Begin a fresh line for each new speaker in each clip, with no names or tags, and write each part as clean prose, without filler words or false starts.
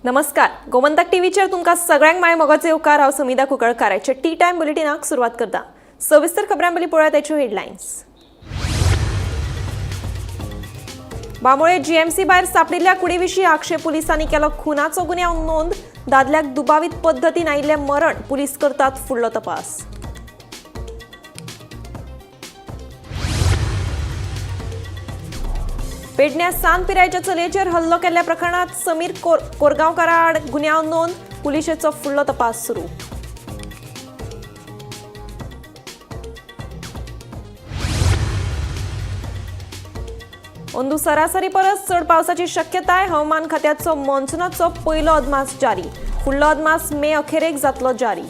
नमस्कार, गोमंतक टीव्हीचेर तुमकां सगळ्यांक माय मोगाचो येवकार. हांव समिधा कुंकळकाराचे टी टायम बुलेटिनाक सुरवात करता. सविस्तर खबरां पयलीं पळोवया ताच्यो हेडलायन्स. बांबोळे जीएमसी भायर सांपडिल्ल्या कुडी विशीं आक्षेप पुलिसांनी केलो खुनाचो गुन्यांव नोंद. दादल्याक दुबावीत पद्दतीन आयिल्लें मरण, पुलीस करतात फुडलो तपास. पेडण्या सान पिरायेच्या चलयेचेर हल्लो केल्ल्या प्रकरणात समीर कोरगांवकारा आड गुन्यांव नोंद, पुलिशेचो फुडलो तपास सुरू. अंदू सरासरी परस चड पावसाची शक्यताय, हवामान खात्याचो मॉन्सुनाचो पयलो अदमास जारी. फुडलो अदमास मे अखेरेक जातलो जारी.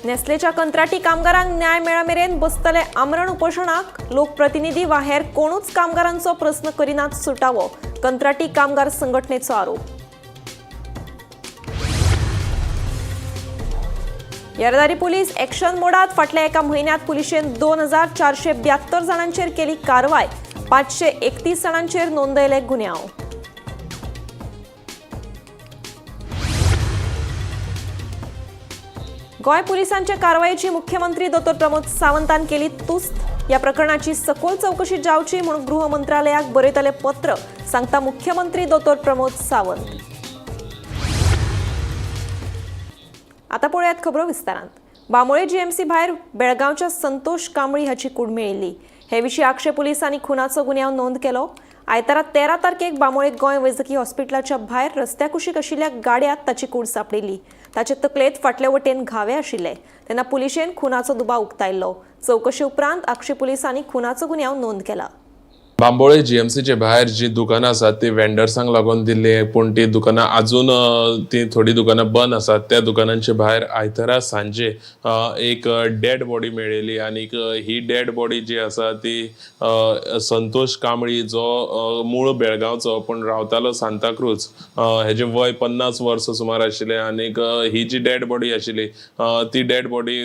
नेस्लेच्या कंत्राटी कामगारांक न्याय मेळमेरेन बसतले आमरण उपोशणाक. लोकप्रतिनिधी वा हेर कोणूच कामगारांचो प्रस्न करिनात सुटावो, कंत्राटी कामगार संघटनेचो आरोप. येरादारी पुलीस एक्शन मोडात. फाटल्या एका म्हयन्यांत पुलिशेन 2472 जाणांचेर केली कारवाय, 531 जाणांचेर नोंदयले गुन्यांव. गोंय पुलिसांच्या कारवायेची मुख्यमंत्री दोतोर प्रमोद सावंतान केली तुस्त. ह्या प्रकरणाची सखोल चवकशी जावची म्हूण गृह मंत्रालयाक बरयतले पत्र, सांगता मुख्यमंत्री दोतोर प्रमोद सावंत. आता पळोवयात खबरो विस्तारांत. बांबोळे जीएमसी भायर बेळगांवच्या संतोष कांबळी हाची कूड मेळिल्ली. हे विशीं आक्षे पुलिसांनी खुनाचो गुन्यांव नोंद केलो. आयतारा 13 तारखेक बांबोळे गोंय वैजकी हॉस्पिटलाच्या भायर रस्त्या कुशीक आशिल्ल्या गाड्यांत ताची कूड सांपडिल्ली. ताचे तकलेंत फाटले वटेन घावे आशिल्ले. तेन्ना पुलिशेन खुनाचो दुबाव उक्तायल्लो. चवकशे उपरांत आक्षे पुलिसांनी खुनाचो गुन्यांव नोंद केला.
बांबोळे जीएमसीचे भायर जी दुकानां आसात ती वेंडर्सांक लागून दिल्ली, पूण ती दुकानां अजून ती थोडी दुकानां बंद आसात. त्या दुकानांचे भायर आयतारा सांजे एक डेड बॉडी मेळिल्ली आनीक ही डेड बॉडी जी आसा ती संतोष कांबळी, जो मूळ बेळगांवचो पूण रावतालो सांताक्रूज, हेजें वय 50 वर्सां सुमार आशिल्लें. आनीक ही जी डेड बॉडी आशिल्ली ती डेड बॉडी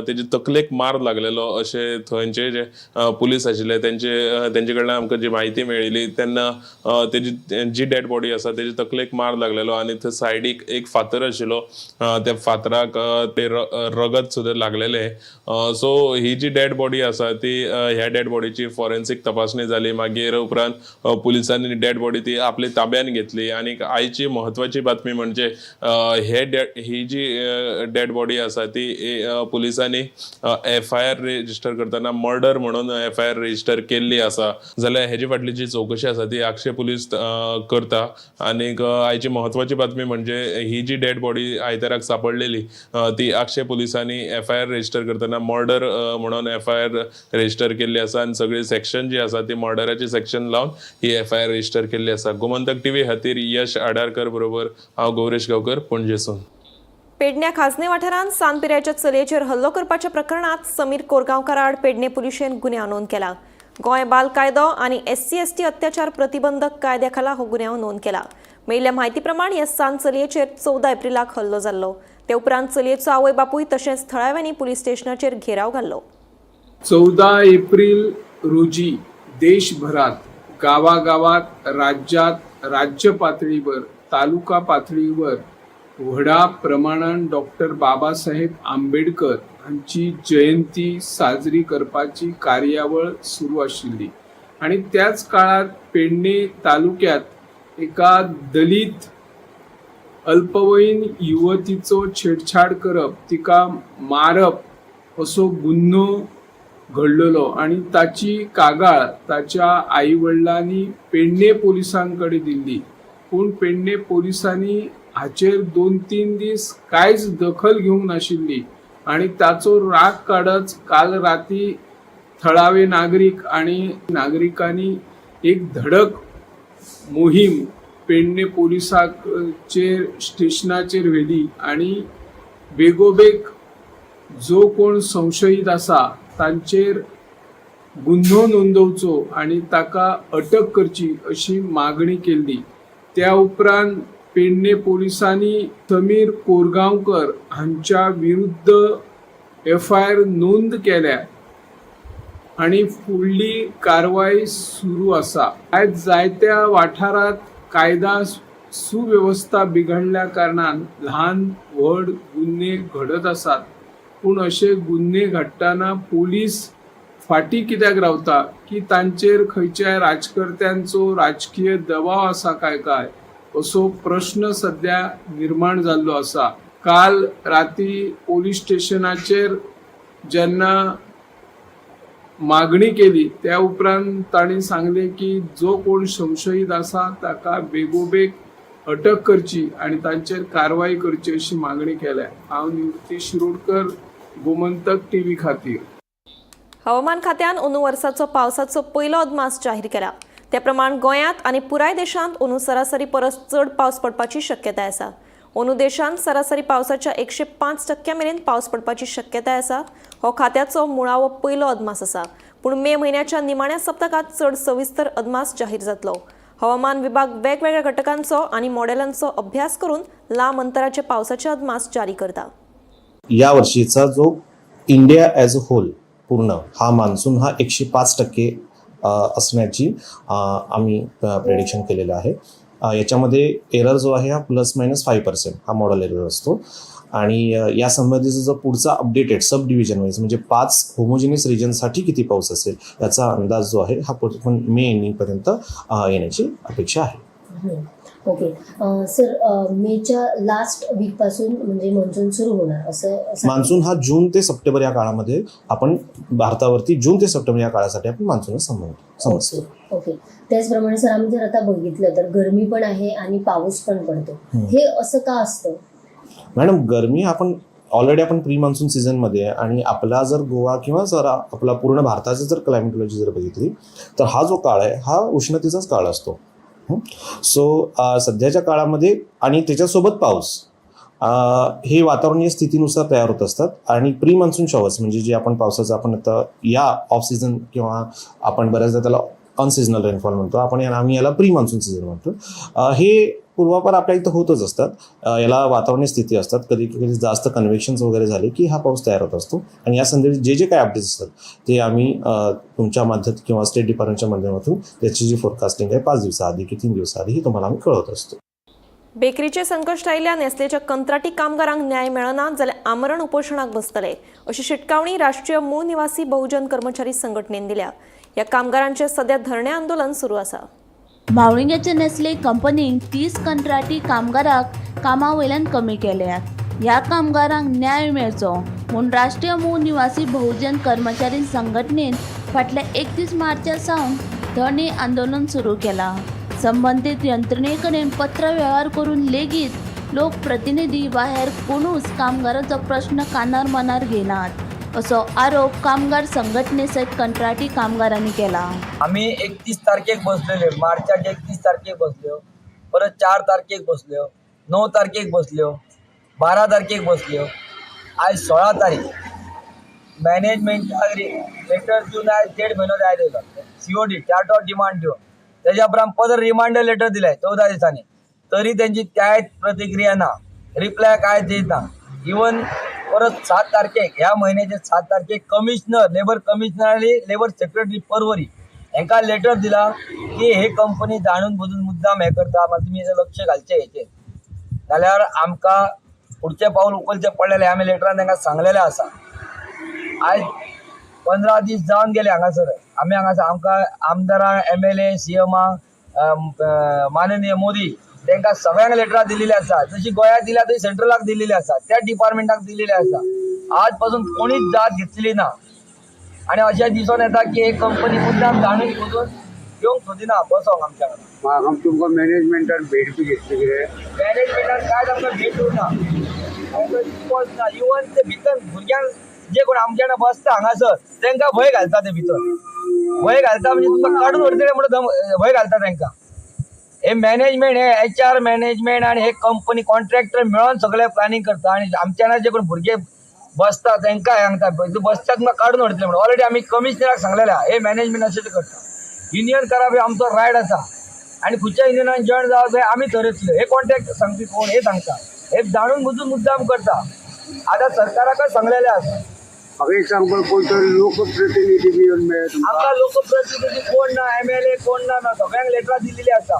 तेजी तकलेक मार लागलेलो अशें थंयचे जे पुलीस आशिल्ले तेंचे कडल्यान आमकां जी म्हायती मेळिल्ली. तेन्ना तेजी जी डेड बॉडी आसा तेजी तकलेक मार लागलेलो आनी थंय सायडीक एक फातर आशिल्लो, त्या फातराक ते रगत सुद्दां लागलेलें. सो ही जी डेड बॉडी आसा ती ह्या डेड बॉडीची फॉरेन्सीक तपासणी जाली. मागीर उपरांत पुलिसांनी डेड बॉडी ती आपली ताब्यान घेतली. आनी आयची म्हत्वाची बातमी म्हणजे ही जी डेड बॉडी आसा ती पुलिसांनी एफआयआर रजिस्टर करतना मर्डर म्हणून एफआयआर रजिस्टर केल्ली आसा. जाल्यार हेजे फाटली जी चवकशी आसा ती आक्षे पुलीस करता. आनीक आयची म्हत्वाची बातमी म्हणजे ही जी डेड बॉडी आयताराक सापडलेली ती आक्षे पुलिसांनी एफआयआर रजिस्टर करतना मर्डर म्हणून एफआयआर रजिस्टर केल्ली आसा आनी सगळी सेक्शन जी आसा ती मर्डराची सेक्शन लावन ही एफआयआर रजिस्टर केल्ली आसा. गोमंतक टीव्ही खातीर यश आडारकर बरोबर हांव गौरेश गांवकर, पणजेसून.
पेडण्या खाजने वाठारांत सान पिरायेच्या चलयेचेर हल्लो करपाच्या प्रकरणात समीर कोरगांवकारा आड पेडणे पुलिशेन गुन्यांव नोंद केला. गोंय बाल कायदो आनी एससी एसटी अत्याचार प्रतिबंधक कायद्या खाला हो गुन्यांव नोंद केला. मेळिल्ल्या म्हायती प्रमाण ह्या सान चलयेचेर 14 एप्रिलाक हल्लो जाल्लो. ते उपरांत चलयेचो आवय बापूय तशेंच थळाव्यांनी पुलीस स्टेशनाचेर घेराव घाल्लो.
14 एप्रिल रोजी देशभरात, गावागावात, राज्यात, राज्य पातळीवर, तालुका पातळीवर व्हडा प्रमाणान डॉक्टर बाबासाहेब आंबेडकर हांची जयंती साजरी करपाची कार्यावळ सुरू आशिल्ली आणि त्याच काळात पेडणे तालुक्यात एका दलित अल्पवयीन युवतीचो छेडछाड करप, तिका मारप असो गुन्हो घडलेलो आणि ताची कागाळ ताच्या आई वडिलांनी पेडणे पोलिसांकडे दिल्ली. पूण पेडणे पोलिसांनी हाचेर 2-3 दीस कांयच दखल घेवंक नाशिल्ली आणि ताचो राग काडत काल राती थळावे नागरीक आणि नागरिकांनी एक धडक मोहीम पेडणे पोलिसांचेर स्टेशनाचेर व्हेली आणि बेगोबेग जो कोण संशयीत आसा तांचेर गुन्हो नोंदवचो आणि ताका अटक करची अशी मागणी केल्ली. त्या उपरांत पेडणे पोलिसांनी समीर कोरगांवकर हांच्या विरुद्ध एफआयआर नोंद केल्या. आनी फुडली कारवाय सुरू आसा. आयज जायत्या वाठारांत कायदा सुवेवस्था बिघडल्या कारणान ल्हान व्हड गुन्हे घडत आसात, पूण अशे गुन्हे घडटना पोलीस फाटी कित्याक रावता की तांचेर खंयच्याय राजकर्त्यांचो राजकीय दबाव आसा काय काय असो प्रश्न सध्या निर्माण जाल्लो आसा. काल राती पोलीस स्टेशनाचेर जेन्ना मागणी केली त्या उपरांत तांणी सांगलें की जो कोण संशयीत आसा ताका बेगोबेग अटक करची आनी तांचेर कारवाय करची अशी मागणी केल्या. हांव निवृत्ती शिरोडकर, गोमंतक टीव्ही खातीर.
हवामान खात्यान अंदू वर्साचो पावसाचो पयलो अदमास जाहीर केला. त्या प्रमाण गोंयांत आनी पुराय देशांत अंदू सरासरी परस चड पावस पडपाची शक्यताय आसा. अंदू देशांत सरासरी पावसाच्या 105% मेरेन पावस पडपाची शक्यताय आसा. हो खात्याचो मुळावो पयलो अदमास आसा, पूण मे म्हयन्याच्या निमाण्या सप्तकांत चड सविस्तर अदमास जाहीर जातलो. हवामान विभाग वेगवेगळ्या घटकांचो आनी मॉडेलांचो अभ्यास करून लांब अंतराचे पावसाचे अदमास जारी करता.
या वर्षीचा जो इंडिया ॲज अ होल पूर्ण हा मान्सून हा 105% असण्याची आम्ही प्रेडिक्शन केलेलं आहे. याच्यामध्ये एरर जो आहे हा ±5% हा मॉडेल एरर असतो आणि या संबंधीचा जो पुढचा अपडेटेड सब डिव्हिजन वाईज म्हणजे 5 होमोजिनियस रिजनसाठी किती पाऊस असेल याचा अंदाज जो आहे हा पण मे एंडिंगपर्यंत येण्याची अपेक्षा आहे.
ओके सर, मेच्या लास्ट वीक पासून म्हणजे मान्सून सुरू होणार असं सांगितलं.
मान्सून हा जून ते सप्टेंबर या काळामध्ये आपण भारतावरती जून ते सप्टेंबर या काळासाठी आपण मान्सूनला समजतो.
ओके ओके त्याचप्रमाणे सर, आम्ही जर आता बघितलं तर गरमी पण आहे आणि पाऊस पण पडतो. हे असं का असतं?
मॅडम, गरमी आपण ऑलरेडी आपण प्री मान्सून सीझनमध्ये आहे आणि आपला जर गोवा किंवा जर आपला पूर्ण भारताचं जर क्लायमेटॉलॉजी जर बघितली तर हा जो काळ आहे हा उष्णतेचाच काळ असतो. सो सध्याच्या काळामध्ये आणि त्याच्यासोबत पाऊस हे वातावरणीय स्थितीनुसार तयार होत असतात आणि प्री मान्सून शॉवर्स म्हणजे जे आपण पावसाचं आपण आता या ऑफ सीझन किंवा आपण बऱ्याचदा त्याला अनसिजनल रेनफॉल म्हणतो आपण, आम्ही याला प्री मान्सून सीझन म्हणतो. हे पूर्वापार आपल्या इथं होतच असतात. याला वातावरणीय स्थिती असतात, कधी कधी जास्त कन्व्हेक्शन्स वगैरे झाले की हा पाऊस तयार होत असतो आणि या संदर्भात जे जे काही अपडेट्स असतात ते आम्ही तुमच्या माध्यमात किंवा स्टेट डिपार्टमेंटच्या माध्यमातून त्याची जी फोरकास्टिंग आहे 5 दिवसाआधी की 3 दिवसाआधी ही तुम्हाला आम्ही कळवत असतो.
बेकरीचे संकश्ट आयिल्ल्या नेस्लेच्या कंत्राटी कामगारांक न्याय मेळना जाल्यार आमरण उपोशणाक बसतले अशी शिटकावणी राष्ट्रीय मूळ निवासी बहुजन कर्मचारी संघटनेन दिल्या. ह्या कामगारांचे सध्या धरणे आंदोलन सुरू आसा.
म्हावळिंग्याचे नेस्ले कंपनीन 30 कंत्राटी कामगारांक कामा वयल्यान कमी केल्यात. ह्या कामगारांक न्याय मेळचो म्हूण राष्ट्रीय मूळ निवासी बहुजन कर्मचारी संघटनेन फाटल्या 31 मार्चा सावन धरणे आंदोलन सुरू केलां. संबंदीत यंत्रणे कडेन पत्र वेव्हार करून लेगीत लोकप्रतिनिधी वा हेर कोणूच कामगारांचो प्रश्न कानार मनार घेनात असो आरोप कामगार संघटने सयत कंत्राटी कामगारांनी केला.
आमी 31 तारखेक बसलेले, मार्चाक 31 तारखेक बसल्यो, परत 4 तारखेक बसल्यो, 9 तारखेक बसल्यो, 12 तारखेक बसल्यो. आयज 16 तारीख. मॅनेजमेंटाक लेटर दिवन आयज देड म्हयनो जायत येयलो. सीओडी, चार्ट ऑफ डिमांड दिवन तेज्या उपरांत परत रिमांडर लेटर दिले 14 दिसांनी, तरी तेंची कांयच प्रतिक्रिया ना, रिप्लाय कांय दिना. इवन परत 7 तारखेक, ह्या म्हयन्याचे 7 तारखेक कमिशनर, लेबर कमिशनर आनी लेबर सेक्रेटरी परवरी हेंका लेटर दिला की हे कंपनी जाणून बुजून मुद्दाम हें करता, मात तुमी हेजेर लक्ष घालचें हेचेर, जाल्यार आमकां फुडचें पावल उखलचें पडलेलें. आमी लेटरान तांकां सांगलेलें आसा. आयज 15 दीस जावन गेले हांगासर आमी हांगासर आमकां आमदारांक, एमएलए, सीएमाक, माननीय मोदी तांकां सगळ्यांक लेटरां दिलेली आसा. जशी गोंयांत दिल्या तशी सेंट्रलाक दिलेली आसा, त्या डिपार्टमेंटाक दिलेली आसा. आज पासून कोणीच दाद घेतलेली ना आनी अशें दिसून येता की ही कंपनी मुद्दाम जाणून बुजून येवंक सोदिना बसोंक आमच्या कडेन.
हांगा तुमकां मॅनेजमेंटान भेट बी घेतली कितें?
मॅनेजमेंटान कांयच आमकां भेट दिवना, आमकां रिस्पॉन्स ना. इवन ते भितर भुरग्यांक जे कोण आमच्या वांगडा बसता हांगासर तांकां भंय घालता ते भितर. भंय घालता म्हणजे तुमकां काडून व्हरतले म्हणून भंय घालता तांकां. हे मॅनेजमेंट, हे एचआर मॅनेजमेंट आनी हे कंपनी कॉन्ट्रॅक्टर मेळोन सगळें प्लॅनिंग करता आनी आमच्या वांगडा जे कोण भुरगे बसता तांकां सांगता बसता तुमकां काडून व्हरतले म्हणून. ऑलरेडी आमी कमिशनराक सांगलेलें आहा, हे मॅनेजमेंट अशें ते करता. युनियन करप हे आमचो रायट आसा आनी खंयच्या युनियनान जॉयन जावप हें आमी थरयतले. हे कॉन्ट्रॅक्ट सांगपी कोण हे सांगता. हे जाणून बुजून मुद्दाम करता. आतां सरकाराकच सांगलेलें आसा.
म्हाका एक सांग पळय, कोण तरी लोकप्रतिनिधी बी येवन मेळ्ळे तुमकां?
आमकां लोकप्रतिनिधी कोण ना, एमएलए कोण ना, ना सगळ्यांक लेटरां दिल्ली आसा.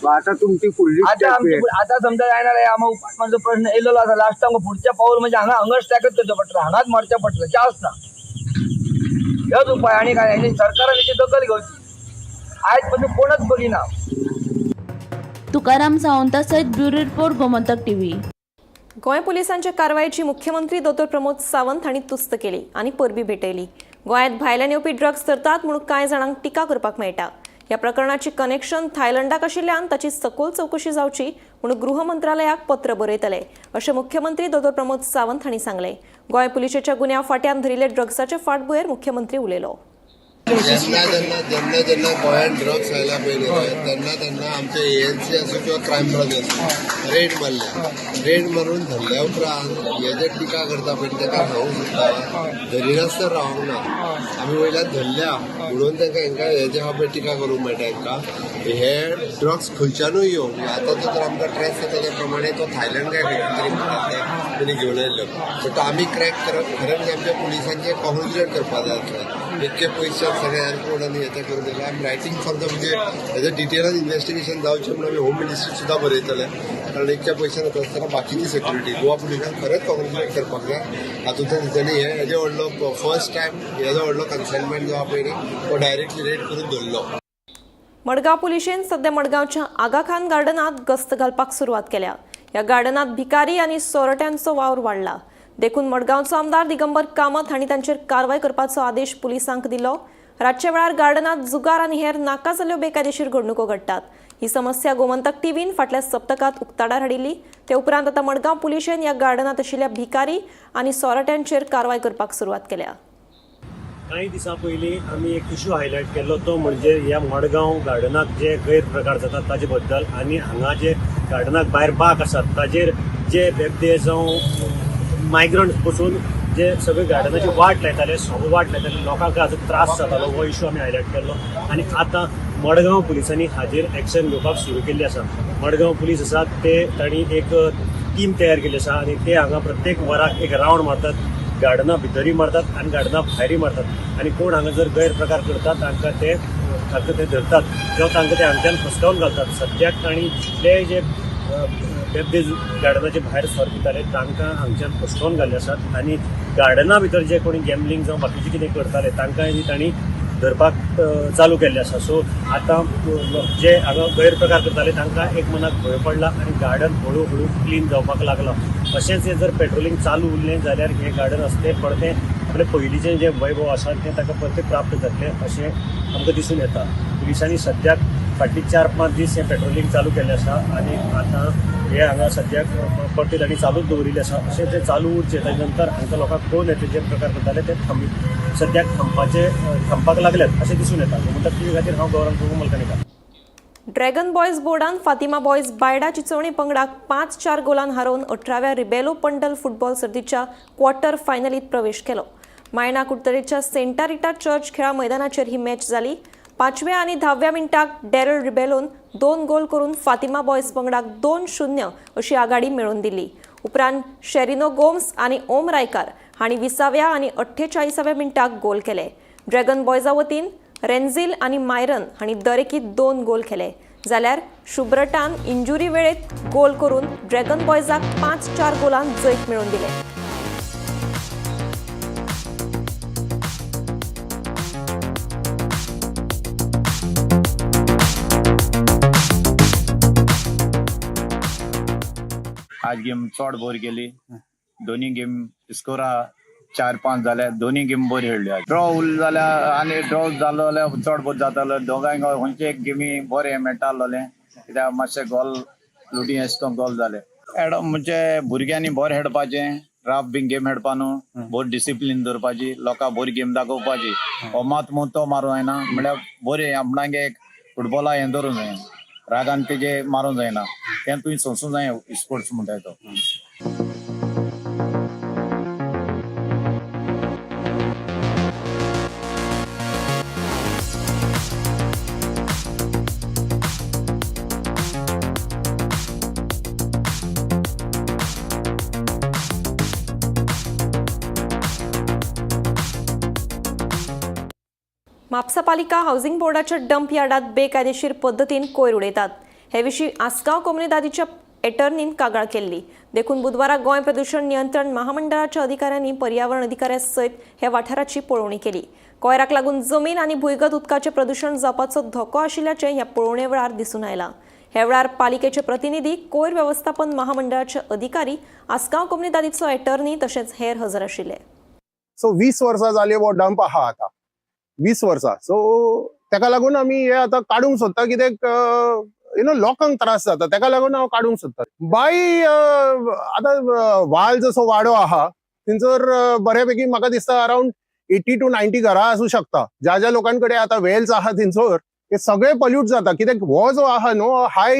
मग आता तुमची फुडली
आता
स्टेप
आमची आता समजा जायना रे, आमकां उपासमारचो प्रश्न येयलेलो आसा. लास्ट आमकां फुडचें पावल म्हणजे हांगा हंगर स्ट्रायकच करचें पडटलें, हांगाच मरचें पडटलें, चान्स ना. हेच उपाय आनी काय. आनी सरकारान हेची दखल घेवची. आयज पासून कोणच बगिना.
तुकाराम सावंता सयत bureau report, Gomantak TV.
Goa पुलिसांच्या कारवायेची मुख्यमंत्री दोतोर प्रमोद सावंत हांणी तुस्त केली आनी परबी भेटयली. गोंयांत भायल्यान येवपी ड्रग्स धरतात म्हणून कांय जाणांक टिका करपाक मेळटा. ह्या प्रकरणाची कनेक्शन थायलंडाक आशिल्ल्यान ताची सखोल चवकशी जावची म्हणून गृह मंत्रालयाक पत्र बरयतले अशें मुख्यमंत्री दोतोर प्रमोद सावंत हांणी सांगलें. गोंय पुलिशेच्या गुन्यांव फांट्यान धरिल्ले ड्रग्साचे फाटभुंयेर मुख्यमंत्री उलयलो.
जेन्ना जेन्ना जेन्ना जेन्ना गोंयांत ड्रग्स आयल्या पयलीं तेन्ना तेन्ना आमचे एएनसी आसूं किंवा क्रायम ब्रांच आसूं रेड मारल्या. रेड मारून धरल्या उपरांत हे जे टिका करता पळय ताका सांगूंक सोदता, धरिनासतना रावंक ना. आमी वयल्यान धरल्या म्हणून तांकां हेंकां हे जे आहा पळय टिका करूंक मेळटा हेंकां. हे ड्रग्स खंयच्यानूय येवं, आतां तो तर आमकां ट्रेस जाता त्या प्रमाणे तो थायलंड काय खंयच्यान तरी म्हणटात ते तेणी घेवन आयिल्लो. बट आमी क्रॅक करप खरें म्हणजे आमच्या पुलिसांचें कॉंग्रेच्युलेट करपाक जाय आसलें. इतके पयशे सगळे एअरपोर्ट आनी हें तें करून दिलें. I am writing for the म्हणजे हेजें डिटेलान इन्वेस्टिगेशन जावचें म्हणून आमी होम मिनिस्ट्री सुद्दां बरयतले. कारण इतक्या पयशान येता आसतना बाकीची सेक्युरिटी गोवा पुलिसांक खरेंच कॉंग्रेच्युलेट करपाक जाय. हातूंतल्यान तेंच्यांनी हे हेजे व्हडलो फर्स्ट टायम हेजो व्हडलो कन्सायनमेंट जो आहा पळय न्ही तो डायरेक्टली रेड करून धरलो.
मडगांव पुलिशेन सध्या मडगांवच्या आगा खान गार्डनात गस्त घालपाक सुरवात केल्या. ह्या गार्डनात भिकारी आनी सोरट्यांचो वावर वाडला. देखून मडगांवचो आमदार दिगंबर कामत हांणी तांचेर कारवाय करपाचो आदेश पुलिसांक दिलो. रातच्या वेळार गार्डनात जुगार आनी हेर नाका जाल्ल्यो बेकायदेशीर घडणुको घडटात. ही समस्या गोमंतक टीव्हीन फाटल्या सप्तकांत उक्ताडार हाडिल्ली. ते उपरांत आतां मडगांव पुलिशेन ह्या गार्डनात आशिल्ल्या भिकारी आनी सोरट्यांचेर कारवाय करपाक सुरवात केल्या.
कांय दिसां पयलीं आमी एक इशू हायलायट केल्लो तो म्हणजे ह्या मडगांव गार्डनाक जे गैरप्रकार जातात ताजे बद्दल आनी हांगा जे गार्डनाक भायर बाग आसात ताजेर जे बेबदे जावं मायग्रंट बसून जे सगळे गार्डनाची वाट लायताले, सगळो वाट लायताले, लोकांक हाजो त्रास जातालो, हो इशू आमी हायलायट केल्लो. आनी आतां मडगांव पुलिसांनी हाजेर एक्शन घेवपाक सुरू केल्ली आसा. मडगांव पुलीस आसात ते तांणी एक टीम तयार केल्ली आसा आनी ते हांगा प्रत्येक वराक एक रावंड मारतात, गार्डना भितरूय मारतात आनी गार्डना भायरूय मारतात. आनी कोण हांगा जर गैरप्रकार करतात तांकां ते धरतात किंवा तांकां ते हांगच्यान फसकावन घालतात. सद्याक तांणी जितले जे बेबदे गार्डनाचे भायर सर दिताले तांकां हांगच्यान फसकावन घाल्ले आसात. आनी गार्डना भितर जे कोणी गॅमलींग जावं बाकीचें कितें करताले तांकांय बी तांणी धरपाक चालू केल्लें आसा. सो आतां जे हांगा गैरप्रकार करताले तांकां एक मनाक भंय पडला आनी गार्डन हळू हळू क्लीन जावपाक लागलां. अशेंच हें जर पेट्रोलिंग चालू उरलें जाल्यार हें गार्डन आसा तें परतें आपलें पयलींचें जें वैभव आसा तें ताका परतें प्राप्त जातलें अशें आमकां दिसून येता. पुलिसांनी सद्याक फाटलीं 4-5 दीस हें पेट्रोलिंग चालू केल्लें आसा आनी आतां हें हांगा सद्याक परतें तांणी चालूच दवरिल्लें आसा. अशें तें चालू उरचें ताजे नंतर हांकां लोकांक कळून येतलें जे प्रकार करताले ते सद्याक थांबपाक लागल्यात अशें दिसून येता. गोमंतक टीव्ही खातीर हांव गौरव प्रभू मलकणेकार.
ड्रॅगन बॉयज बोर्डान फातिमा बॉयज बायडा चिचोणी पंगडाक 5-4 गोलान हारोवन 18व्या रिबेलो पंडल फुटबॉल सर्तीच्या क्वॉर्टर फायनलीत प्रवेश केलो. मायणा कुडतरेच्या सेंटा रिटा चर्च खेळा मैदानाचेर ही मॅच जाली. 5व्या आनी 10व्या मिनटाक डॅरल रिबेलोन 2 गोल करून फातिमा बॉयज पंगडाक 2-0 अशी आघाडी मेळोवन दिली. उपरांत शेरिनो गोम्स आनी ओम रायकार हांणी 20व्या आनी 48व्या मिनटाक गोल केले. ड्रॅगन बॉयजा वतीन रेन्झिल आनी मायरन हांणी दरेकी 2 गोल केले. जाल्यार शुब्रटान इंजुरी वेळेत गोल करून ड्रॅगन बॉयजाक 5-4 गोलान जैत मेळोवन दिले.
आज गेम चड बरी केली. दोन्ही गेम स्कोरा 4-5 जाल्या, दोन्ही गेम बरी खेळ्ळी. ड्रॉ उरलो जाल्यार आनी ड्रॉ जालो जाल्यार चड बरें जातालो. दोगांय खंयचे एक गेमी बरें मेळटालें, कित्याक मातशे गोल लुटी अशें करून गोल जाले. म्हणजे भुरग्यांनी बरें खेळपाचें, राफ बीन गेम खेळपा न्हू, बरी डिसिप्लीन दवरपाची, लोकांक बरी गेम दाखोवपाची. हो मात म्हूण तो मारूंक जायना, म्हळ्यार बरें आपणागे एक फुटबॉला हें दवरूंक जायना, रागान तेजे मारूंक जायना, तें तुवें सोंसूंक जाय स्पोर्ट्स म्हणटा तो.
म्हापसा पालिका हावसिंग बोर्डाच्या डंप यार्डात बेकायदेशीर पद्दतीन कोयर उडयतात. हे विशीं आसगांव कोमुनिदादीच्या एटर्नीन कागाळ केल्ली. देखून बुधवारा गोंय प्रदूषण नियंत्रण महामंडळाच्या अधिकाऱ्यांनी पर्यावरण अधिकाऱ्या सयत ह्या वाठाराची पळोवणी केली. कोयराक लागून जमीन आनी भुंयगत उदकाचें प्रदूषण जावपाचो धोको आशिल्ल्याचें ह्या पळोवणे वेळार दिसून आयलां. ह्या वेळार पालिकेचे प्रतिनिधी, कोयर वेवस्थापन महामंडळाचे अधिकारी, आसगांव कोमुनिदादीचो एटर्नी तशेंच हेर हजर आशिल्ले.
सो 20 वर्सां जाली हो डंप आहा आतां, 20 वर्सां. सो तेका लागून आमी हे आतां काडूंक सोदता, कित्याक you know लोकांक त्रास जाता, तेका लागून हांव काडूंक सोदता. बाय, आतां वाल जसो वाडो आहा थंयसर बऱ्यापैकी म्हाका दिसता अरावंड 80 टू 90 घरां आसूं शकता. ज्या ज्या लोकां कडेन आतां वेल्स आहा थंयसर ते सगळे पॉल्यूट जाता, कित्याक हो जो आहा न्हू हाय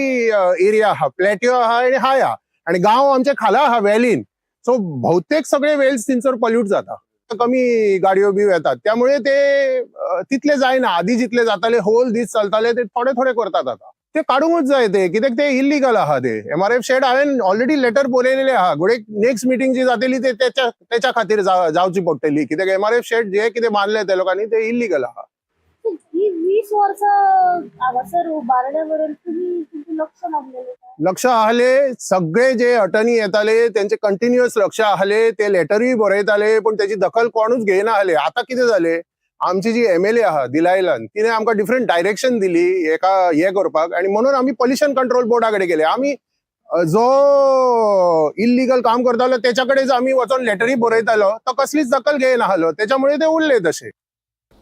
एरिया आहा, प्लॅट्यो आहा आनी हाय आहा आनी गांव आमचे खाला आहा वेलीन. सो बहुतेक सगळे वेल्स थंयसर पॉल्यूट जाता. कमी गाडयो बी येतात, त्यामुळे ते तितले जायना. आधी जितले जाताले, होल दीस चलताले, ते थोडे थोडे करतात. आता ते काडूंकच जाय ते, कित्याक ते इलिगल आहा ते. एमआरएफ शेड हांवें ऑलरेडी लेटर बरयलेले आहा. घडये नेक्स्ट मिटींग जी जातली ते तेच्या तेच्या खातीर जावची पडटली, कित्याक एमआरएफ शेड जे कितें बांदले ते लोकांनी ते इलिगल आहा.
ही 20 वर्सां हांगासर उबारण्या मेरेन तुमी तुमचें लक्ष लागलेलें काय?
लक्ष आहले. सगळे जे अटर्नी येताले त्यांचे कंटिन्युअस लक्ष आहले. ते लेटरूय बरयताले, पूण त्याची दखल कोणूच घेयना आहले. आता कितें जालें, आमची जी एमएलए आहा दिलायलान, तिने आमकां डिफरंट डायरेक्शन दिली एका हे करपाक आनी म्हणून आमी पॉल्युशन कंट्रोल बोर्डा कडेन गेले. आमी जो इल्लिगल काम करतालो त्याच्या कडेन आमी वचोन लेटरी बरयतालो, तो कसलीच दखल घेयना आहलो, त्याच्यामुळे ते उरले तशे.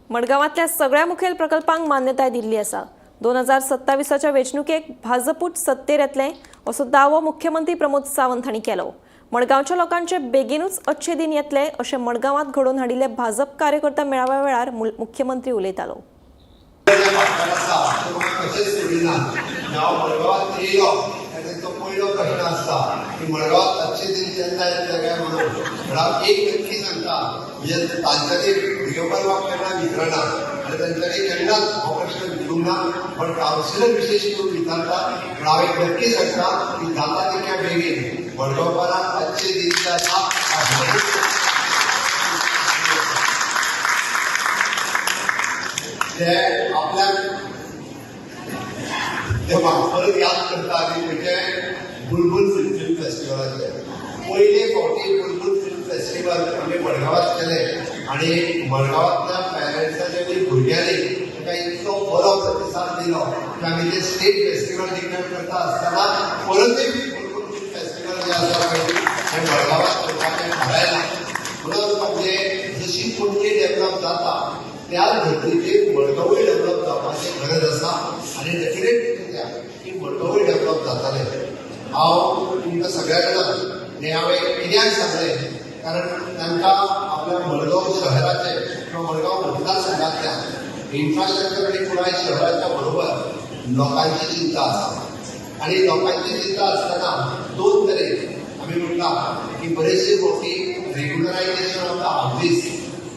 मडगांवांतल्या सगळ्या मुखेल प्रकल्पांक मान्यताय दिल्ली आसा. 2027च्या वेंचणुकेक भाजपूच सत्तेर येतलें असो दावो मुख्यमंत्री प्रमोद सावंत हांणी केलो. मडगांवच्या लोकांचे बेगीनूच अच्छे दिन येतले अशें मडगांवांत घडोवन हाडिल्ले भाजप कार्यकर्ता मेळाव्या वेळार मुख्यमंत्री उलयतालो.
आसा तो म्हाका कशेंच सोडिना. हांव मडगांवांत येयलो काय तेंचो पयलो प्रश्न आसता की मडगांवांत अच्छे दिन केन्ना येतले काय म्हणून. पण हांव एक नक्की सांगता, म्हणजे तांच्यांनी व्हिडिओ केन्ना विचारना आनी तांच्यांनी केन्नाच हो प्रश्न विचारूंक ना, पण कावन्सिलर विशेश करून विचारता. पण हांव एक नक्की सांगता की जाता तितक्या बेगीन मडगांवकारांक अच्छे दिन जे आसा ते आपल्याक ते परत याद करता. आनी म्हणजे बुलबुल फिल्म फेस्टिवलाचे पयले फावटी बुलबुल फिल्म फेस्टिवल आमी मडगांवात केले आनी मडगांवांतल्या पेरंट्सांनी आनी भुरग्यांनी ताका इतलो बरो प्रतिसाद दिलो की आमी ते स्टेट फेस्टिवल डिक्लेअर करता आसतना परतूय बुलबुल फिल्म फेस्टिवल जे आसा पळय हें मडगांवात करपाचें थारायलां. म्हणून म्हणजे जशी पणजी डेव्हलप जाता त्याच धर्तीचेर मडगांवूय डेव्हलप जावपाची गरज आसा आनी डेफिनेटली की मडगांवूय डेव्हलप जातालें. हांव तुमकां सगळ्या जाणांक हें हांवें कित्याक सांगलें, कारण तांकां आपल्या मडगांव शहराचे किंवा मडगांव मतदारसंघातल्या इन्फ्रास्ट्रक्चर आनी पुराय शहराच्या बरोबर लोकांची चिंता आसा. आनी लोकांची चिंता आसतना दोन तरेन आमी म्हटलां की बरेचशे फावटी रेग्युलरायझेशन ऑफ the houses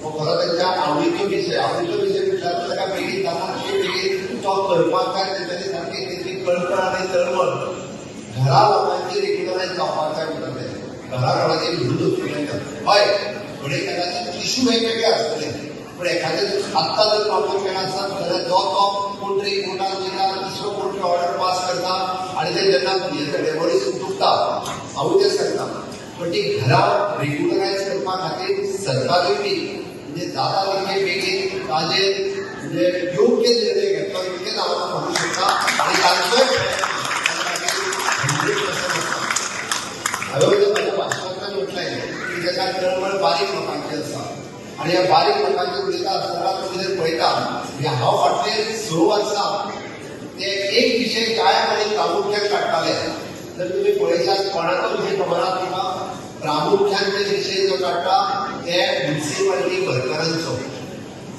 हो खरो तांच्या आवडीचो विशय. आवडीचो विशय म्हटल्यार ताका बेगीन जाता तितके बेगीन तो करपाक जाय. तेंच्यांनी सारकी तेंची कळकळ आनी तळमळ घरा लोकांची रेग्युलरायज जावपाक जाय म्हणटा. ते घरा कोणाची घेवन वचूंक जायना. हय, घडये कदाचित इशू वेगवेगळे आसतले, पण एखाद्या आत्तां जर प्रॉब्लेम केला आसत जाल्यार जो तो कोण तरी कोर्टात वयता, दुसरो कोण तरी ऑर्डर पास करता आनी ते जेन्ना डेमोलिशन चुकता. हांवूय तें सांगता, पण ती घरां रेग्युलरायज करपा खातीर सरकारूय बी म्हणजे जाता तितके बेगीन ताजेर म्हणजे योग्य निर्णय घेतलो इतकेच हांव म्हणू शकता. आनी तांचोय 100% आसा. हांवें म्हज्या भाशणांतल्यान म्हटलें की ताका तळमळ बारीक लोकांची आसा आनी ह्या बारीक लोकांची उलयता आसतना तुमी जर पळयता म्हणजे हांव फाटले 6 वर्सां ते एक विशय कायम आनी प्रामुख्यान काडटाले. जर तुमी पळयशात, कोणाचो विशय खबर आहा तुमकां? प्रामुख्यान ते विशय जो काडटा ते म्युन्सिपालिटी वर्करांचो.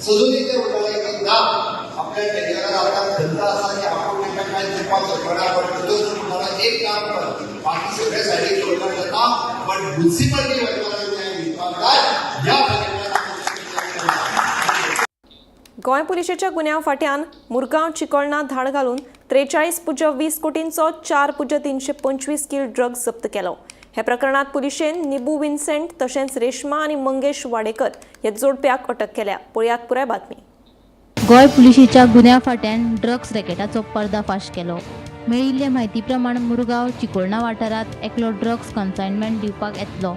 सदूनय ते म्हणटाले की ना, आपल्या टेन्युरार आतां खंत आसा की आपूण तांकां कांय दिवपाक शकना, बट तसो म्हणटालो, एक काम कर, बाकी सगळे सायडीक दवरल्यार जाता, बट म्युन्सिपालिटी वर्करांक न्याय दिवपाक जाय. ह्या बजेटान
गोंय पुलिशेच्या गुन्यांव फांट्यान मुरगांव चिकोळणा धाड घालून 43.20 कोटींचो 4.325 कील ड्रग्ज जप्त केलो. ह्या प्रकरणात पुलिशेन निबू विन्सेंट तशेंच रेश्मा आनी मंगेश वाडेकर ह्या जोडप्याक अटक केल्या. पळयात पुराय बातमी.
गोंय पुलिशेच्या गुन्यांव फांट्यान ड्रग्स रॅकेटाचो पर्दाफाश केलो. मेळिल्ले म्हायती प्रमाण मुरगांव चिकोळणा वाठारांत एकलो ड्रग्स कन्सायनमेंट दिवपाक येतलो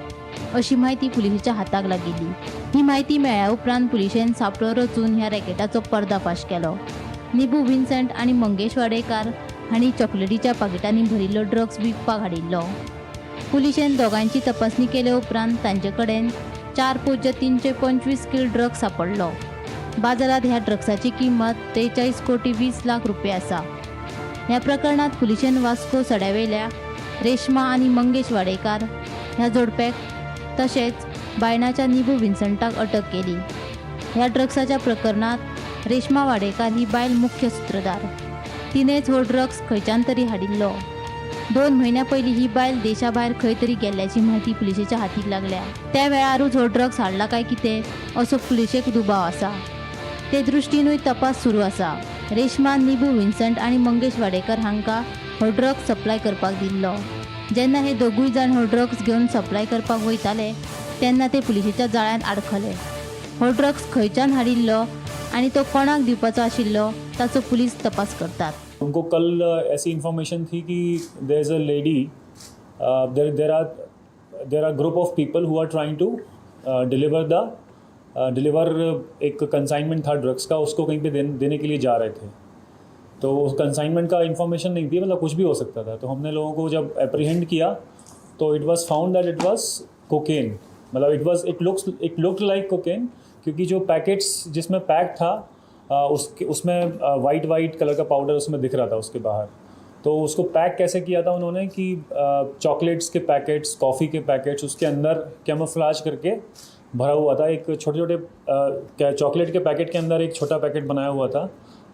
अशी म्हायती पुलिशेच्या हाताक लागिल्ली. ही म्हायती मेळ्ळ्या उपरांत पुलिशेन सांपळो रचून ह्या रॅकेटाचो पर्दाफाश केलो. निबू विन्संट आनी मंगेश वाडेकार हांणी चॉकलेटीच्या पाकिटांनी भरिल्लो ड्रग्स विकपाक हाडिल्लो. पुलिशेन दोगांयची तपासणी केले उपरांत तांचे कडेन 4.325 कील ड्रग्स सांपडलो. बाजारात ह्या ड्रग्साची किंमत 43 कोटी 20 लाख रुपया आसा. ह्या प्रकरणात पुलिशेन वास्को सड्यावेल्या रेश्मा आनी मंगेश वाडेकार ह्या जोडप्याक तशेंच बायणाच्या निबू विन्संटाक अटक केली. ह्या ड्रग्साच्या प्रकरणात रेश्मा वाडेकार ही बायल मुख्य सूत्रधार. तिणेच हो ड्रग्स खंयच्यान तरी हाडिल्लो. 2 म्हयन्यां पयलीं ही बायल देशा भायर खंय तरी गेल्ल्याची म्हायती पुलिशेच्या हातीक लागल्या. त्या वेळारूच हो ड्रग्स हाडला काय कितें असो पुलिशेक दुबाव आसा. ते दृश्टीनूय तपास सुरू आसा. रेश्मा, निबू विन्संट आनी मंगेश वाडेकर हांकां हो ड्रग्स सप्लाय करपाक दिल्लो. जेन्ना हे दोगूय जाण हो ड्रग्स घेवन सप्लाय करपाक वयताले तेन्ना ते पुलिशेच्या जाळ्यांत आडखले. हो ड्रग्स खंयच्यान हाडिल्लो आनी तो कोणाक दिवपाचो आशिल्लो ताचो पुलीस तपास करतात.
उनको कल ऐसी इंफॉर्मेशन थी कि there is a lady, there are group of people who are trying to deliver एक कंसाइनमेंट था ड्रग्स का, उसको कहीं पे देने के लिए जा रहे थे. तो उस कंसाइनमेंट का इन्फॉर्मेशन नहीं थी, मतलब कुछ भी हो सकता था. तो हमने लोगों को जब अप्रीहेंड किया तो it was found that it was cocaine, मतलब it look like cocaine, क्योंकि जो पैकेट्स जिसमें पैक था उसके उसमें वाइट वाइट कलर का पाउडर उसमें दिख रहा था उसके बाहर. तो उसको पैक कैसे किया था उन्होंने कि chocolates K packets, coffee K packets, उसके अंदर कैमोफ्लाज करके भरा हुआ था. एक छोटे छोटे चॉकलेट के पैकेट के अंदर एक छोटा पैकेट बनाया हुआ था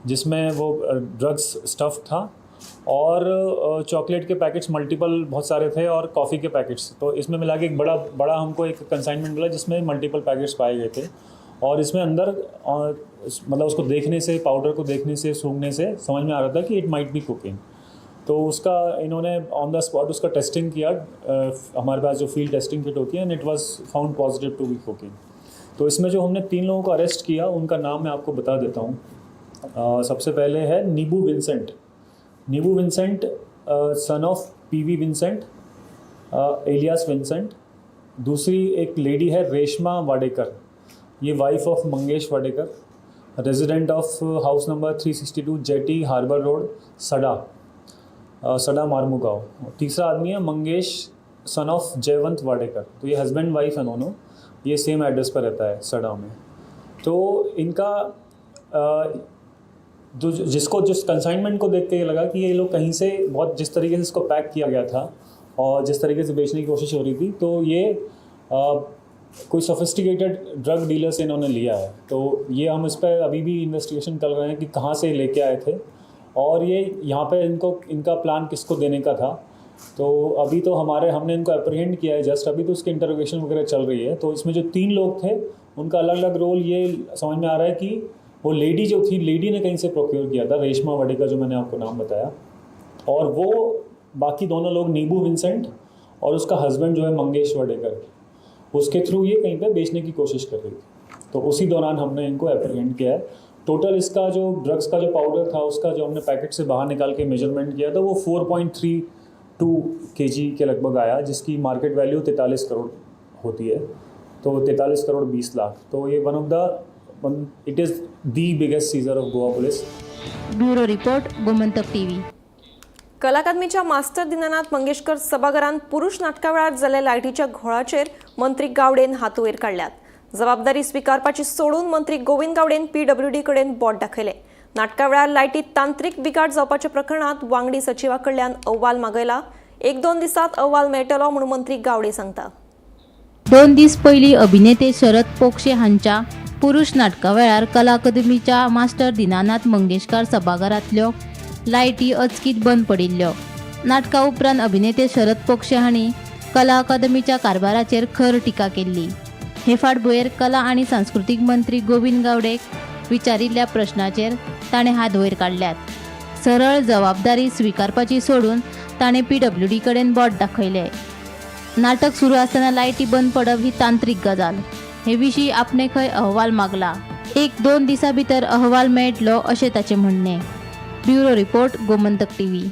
जिसमें वो ड्रग्स स्टफ था और चॉकलेट के पैकेट्स मल्टीपल बहुत सारे थे और कॉफ़ी के पैकेट्स. तो इसमें मिला के एक बड़ा बड़ा हमको एक कंसाइनमेंट मिला जिसमें मल्टीपल पैकेट्स पाए गए थे और इसमें अंदर और मतलब उसको देखने से, पाउडर को देखने से, सूंघने से समझ में आ रहा था कि it might be cocaine. तो उसका इन्होंने ऑन the spot उसका टेस्टिंग किया, हमारे पास जो फील्ड टेस्टिंग किट होती है, and it was found positive to be cocaine. तो इसमें जो हमने तीन लोगों को अरेस्ट किया, उनका नाम मैं आपको बता देता हूँ. सबसे पहले है नीबू विंसेंट. नीबू Vincent, son of PV Vincent alias Vincent. दूसरी एक लेडी है रेशमा वाडेकर, ये wife of Mangesh Wadekar, resident of house number 362, jetty, harbour road, सडा सडा मार्मुगांव. तीसरा आदमी है मंगेश, सन ऑफ जयवंत वाडेकर. तो ये हस्बैंड वाइफ है दोनों. ये सेम एड्रेस पर रहता है सडा में. तो इनका जो जिसको जिस कंसाइनमेंट को देख के ये लगा कि ये लोग कहीं से बहुत, जिस तरीके से इसको पैक किया गया था और जिस तरीके से बेचने की कोशिश हो रही थी, तो ये कोई सोफिस्टिकेटेड ड्रग डीलर से इन्होंने लिया है. तो ये हम इस पर अभी भी इन्वेस्टिगेशन कर रहे हैं कि कहाँ से लेके आए थे और ये यहाँ पे इनको इनका प्लान किसको देने का था. तो अभी तो हमारे हमने इनको अप्रीहेंड किया है जस्ट अभी, तो उसकी इंटरोगेशन वगैरह चल रही है. तो इसमें जो तीन लोग थे, उनका अलग अलग रोल ये समझ में आ रहा है कि वो लेडी जो थी, लेडी ने कहीं से प्रोक्योर किया था, रेशमा वाडेकर जो मैंने आपको नाम बताया, और वो बाकी दोनों लोग, नीबू विंसेंट और उसका हस्बैंड जो है मंगेश वाडेकर, उसके थ्रू ये कहीं पे बेचने की कोशिश कर रही थी. तो उसी दौरान हमने इनको अप्रीहेंड किया है. टोटल इसका जो ड्रग्स का जो पाउडर था, उसका जो हमने पैकेट से बाहर निकाल के मेजरमेंट किया था, वो 4.32 केजी के लगभग आया, जिसकी मार्केट वैल्यू 43 करोड़ होती है. तो 43 करोड़ 20 लाख. तो ये one of the one it is the biggest seizure of Goa Police.
Bureau report, Gomantak TV.
कला अकादमीच्या मास्टर दीनानाथ मंगेशकर सभाघरांत पुरुष नाटका वेळार जाल्ल्या लायटीच्या घोळाचेर मंत्री गावडेन हात वयर काडल्यात. जबाबदारी स्विकारपाची सोडून मंत्री गोविंद गावडेन पीडब्ल्यूडी कडेन बोट दाखयले. नाटका वेळार लायटीत तांत्रिक बिघाड जावपाच्या प्रकरणात वांगडी सचिवा कडल्यान अहवाल मागयला. एक दोन दिसात अहवाल मेळटलो म्हणून मंत्री गावडे सांगता.
2 दीस पयलीं अभिनेते शरद पोक्षे हांच्या पुरुष नाटका वेळार कला अकादमीच्या मास्टर दीनानाथ मंगेशकार सभाघरांतल्यो लायटी अचकीत बंद पडिल्ल्यो. नाटका उपरांत अभिनेते शरद पोक्षे हांणी कला अकादमीच्या कारभाराचेर खर टिका केल्ली. हे फाटभुंयेर कला आनी सांस्कृतीक मंत्री गोविंद गावडेक विचारिल्ल्या प्रश्नाचेर ताणें हात वयर काडल्यात. सरळ जबाबदारी स्विकारपाची सोडून ताणें पीडब्ल्यूडी कडेन बोट दाखयलें. नाटक सुरू आसतना लायटी बंद पडप ही तांत्रिक गजाल. हे विशीं आपणे खंय अहवाल मागला. एक दोन दिसां भितर अहवाल मेळटलो अशें ताचें म्हणणें. Bureau report, Gomantak TV.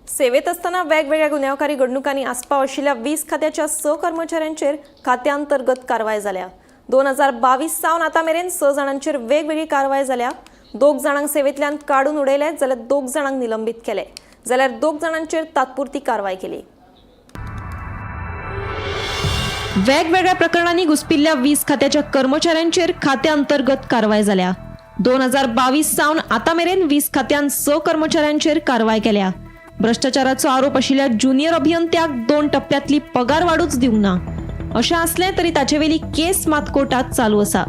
सेवेत असताना वेगवेगळ्या गुन्यांवकारी घडणुकांनी आस्पाव आशिल्ल्या वीज खात्याच्या 6 कर्मचाऱ्यांचेर खात्यांतर्गत कारवाय जाल्या. 2022 सावन आतां मेरेन 6 जाणांचेर वेगवेगळी कारवाय जाल्या. 2 जाणांक सेवेंतल्यान काडून उडयले जाल्यार 2 जाणांक निलंबीत केले, जाल्यार 2 जाणांचेर तात्पुरती कारवाय केली. वेगवेगळ्या प्रकरणांनी घुसपिल्ल्या वीज खात्याच्या कर्मचाऱ्यांचेर खात्यांतर्गत कारवाय जाल्या. 2022 सावन आतां मेरेन वीज खात्यान 6 कर्मचाऱ्यांचेर कारवाय केल्या. भ्रष्टाचाराचो आरोप आशिल्ल्या ज्युनियर अभियंत्याक 2 टप्प्यांतली पगार वाडूच दिवंक ना. अशें आसलें तरी ताचेवेली केस मात कोर्टात चालू आसा.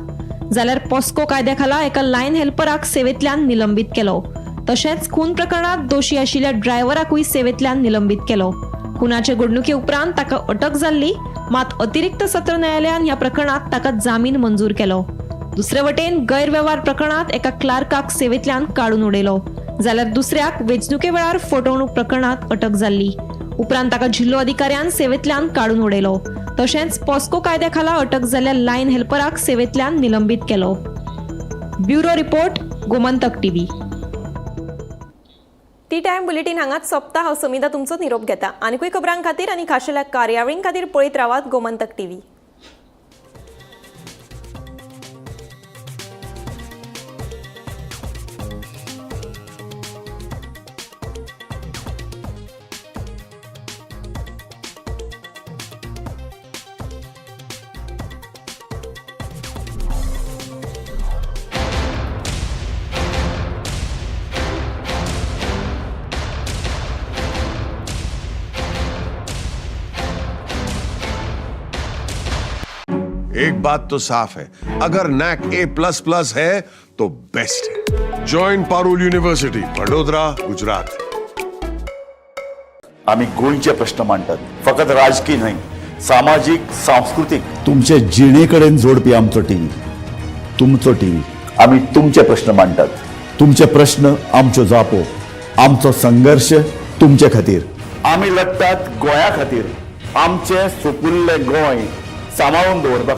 जाल्यार पॉस्को कायद्या खाला एका लायन हेल्पराक सेवेंतल्यान निलंबीत केलो. तशेंच खून प्रकरणात दोशी आशिल्ल्या ड्रायव्हराकूय सेवेंतल्यान निलंबीत केलो. खुनाचे घडणुके उपरांत ताका अटक जाल्ली, मात अतिरिक्त सत्र न्यायालयान ह्या प्रकरणात ताका जामीन मंजूर केलो. दुसरे वटेन गैरवेव्हार प्रकरणात एका क्लार्काक सेवेंतल्यान काडून उडयलो, जाल्यार दुसऱ्याक वेंचणुके वेळार फटवणूक प्रकरणात अटक जाल्ली. उपरांत ताका जिल्लो अधिकाऱ्यान सेवेंतल्यान काडून उडयलो. तशेंच पॉस्को कायद्या खाला अटक जाल्ल्या लायन हेल्पराक सेवेंतल्यान निलंबीत केलो. Bureau report, Gomantak TV. Tea time bulletin हांगाच सोंपता. हांव समिता तुमचो निरोप घेता. आनीकूय खबरां खातीर आनी खाशेल्या कार्यावळीं खातीर पळयत रावात गोमंतक टीव्ही.
एक बात तो साफ है, अगर नैक A++ है तो बेस्ट है। Join Parul university, Vadodara, Gujarat.
आमी गोंयचे प्रश्न मांडटात, फकत राजकीय न्हय, सामाजीक, सांस्कृतीक, तुमचे जिणे कडेन जोडपी आमचो टीव्ही, तुमचो टीव्ही। आमी तुमचे प्रश्न मांडटात, तुमचे प्रश्न आमच्यो जापो, आमचो संघर्श तुमचे खातीर। आमी लढटात गोंया खातीर, आमचें सुपुल्लें गोंय सांबाळून दवरपा।